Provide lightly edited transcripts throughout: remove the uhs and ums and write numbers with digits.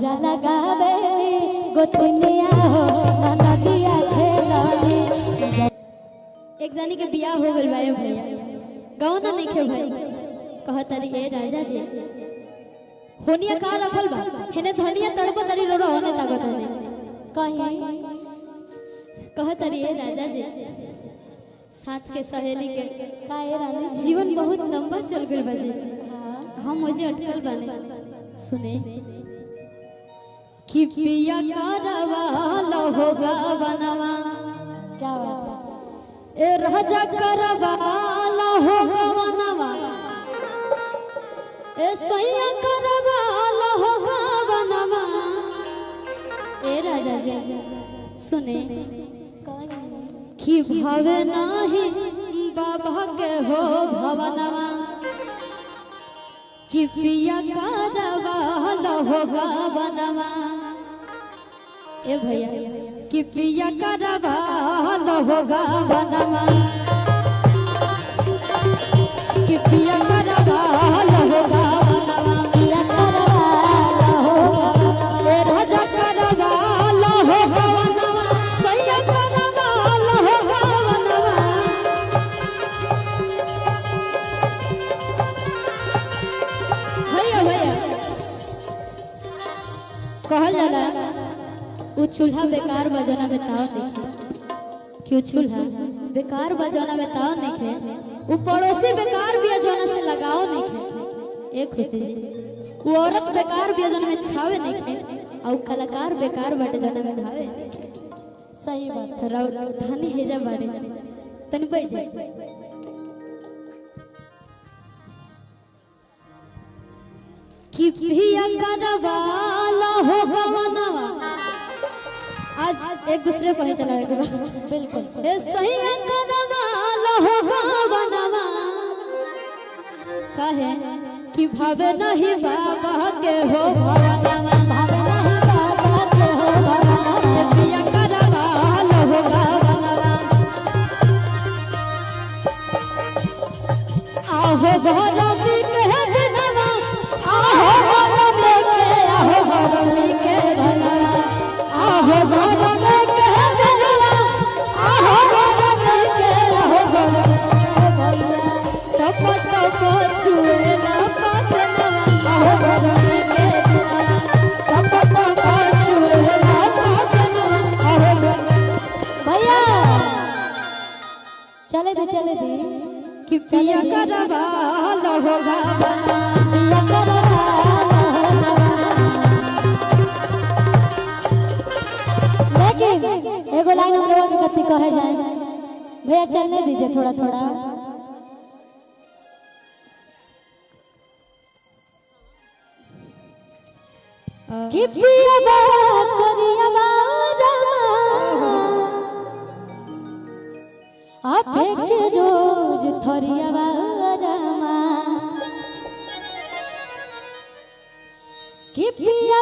तलहरा लगावेली गोतनिया हो ननदिया खेलनी। एक जानी के बियाह हो गइल बा ए भैया, गाँव ना नइखे भाई। कहत तारी ए राजा जी होनिया का रखल बा, हेने धनिया तड़प तारी रो होने ताकत होने। कहीं कहत तारी ए राजा जी साथ के सहेली के काहे रानी जी? जीवन बहुत लंबा चल गइल बा जी, हाँ। हम मुझे अटकल बाने। सुने कि पिया करवा होगा बनवा, क्या बात है। ए राजा करवा होगा बनवा, ए सैया करवा होगा बनवा। ए राजा जी सुने कहीं कि भावे नाही बाबा के हो भवनवा, कि पिया करवा होगा बनवा। ए भैया कि पिया करवा होगा बनवा, कि पिया करवा होगा बनवा। पिया करवा हो ए राजा करवा होगा बनवा, सैया करवा होगा बनवा। भैया भैया कहल जाला उ चूल्हा बेकार बजाना में ताव नइखे, कि उ चूल्हा बेकार बजाना में ताव नइखे, उ पड़ोसी बेकार बिया जोना से लगाओ नइखे। ए खुशी जी उ औरत बेकार बिया जोना में छावे नइखे, आ उ कलाकार बेकार बाटे जोना में भावे नइखे। सही बात। तो राव धानी हेजा बाड़े तनी बैठ जा। कि पिया करवाला हो गवनवा, आज एक दूसरे पर ही चलावे के बा। बिल्कुल। ए सैया करवाला हो गवनवा, काहे कि भावे नहीं बाबा के हो भवनवा, भावे नहीं बाबा के हो भवनवा। ए पिया करवाला हो गवनवा। आहो भरमी के धनवा, आहो भरमी के, आहो भरमी के धनवा, आहो भरमी के धनवा, आहो भरमी के, आहो भरमी। टप टप छुएला पासनवा, आहो भरमी के धनवा, टप टप छुएला पासनवा, आहो भरमी। भैया चले दी चले दी। कि पिया करवा होगा बना, पिया करवा हो भवनवा। लेकिन एगो लाइन हम लोगों के कत्ती कहे जाए भैया चलने दीजिए थोड़ा थोड़ा। कि पिया करिया रामा आ फेंक रोज थरिया रामा, कि पिया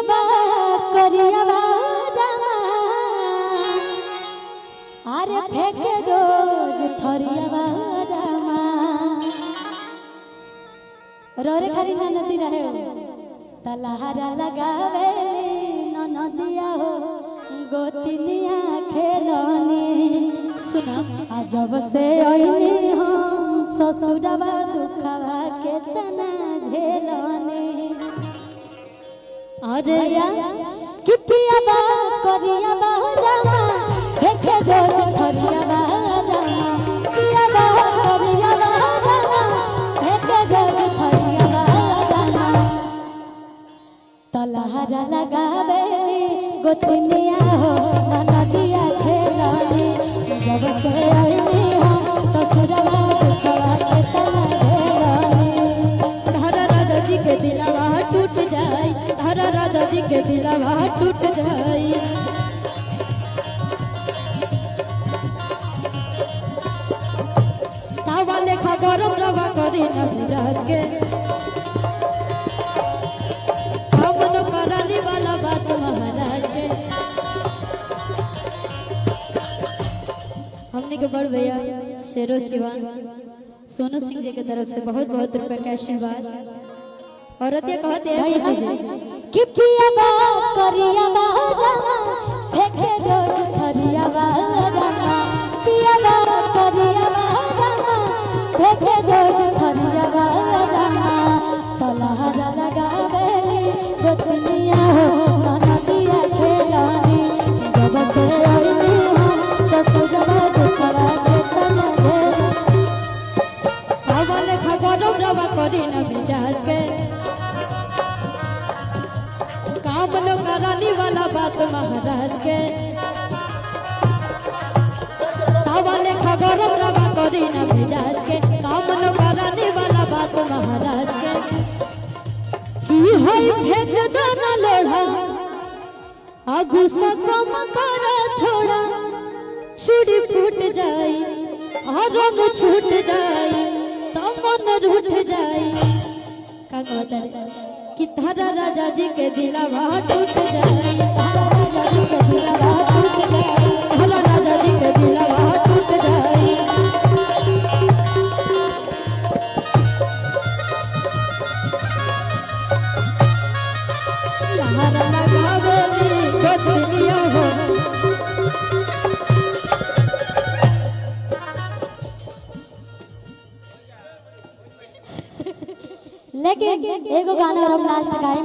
करिया रामा अरे फेंक रोज थरिया रामा। रोरे खारी नदी रहे हो तलहरा लगावेली ननदिया हो गोतिनिया खेलनी। सुना आ जब से अइनी हम ससुरवा दुखवा केतना झेलनी। अरे भैया कि पियाबा करियाबा रामा देखे रोज थरियाबा रामा, पियाबा करियाबा रामा देखे रोज थरियाबा रामा। तलहरा लगावेली गोतनिया हो ननदिया खेलनी, जब से अइनी हम ससुरवा दुखवा केतना झेलनी। हरा राजा जी के दिलवा टूट जाई, हरा राजा जी के दिलवा टूट जाई। तावा लेखा गरम रवा करी नवराज के, हमन करानी वाला बात महाराज के। हमने के बड़ भैया शेरो शिवान सोनू सिंह जी के तरफ से बहुत बहुत रुपए का आशीर्वाद। औरत ये कहते हैं भैया खुशी जी। कि पियाबा करियाबा रामा फेंके जो थरियाबा रामा पियाबा करियाबा रामा फेंके जो थरियाबा रामा तलहरा लगावेली गोतनिया हो नदिया खेलानी जब से आईनी हम ससुरवा दुखवा के तले हवा लेखा गरम रवा करी न मिजाज के काम लो करानी वाला बात महाराज के हवा लेखा गरम रवा करी न मिजाज के काम लो करानी वाला बात महाराज के की होई फेंक दो न लोढ़ा आ गुस्सा कम कर थोड़ा छुरी फूट जाई आ रंग छूट जाई तो मन रूठ जाई का कहता रे कि तारा राजा जी के दिलावा टूट जाई तारा राजा जी के दिलावा टूट जाई लहरा लगावेली गोतनिया हो। लेकिन एगो गाना और हम लास्ट गाएं।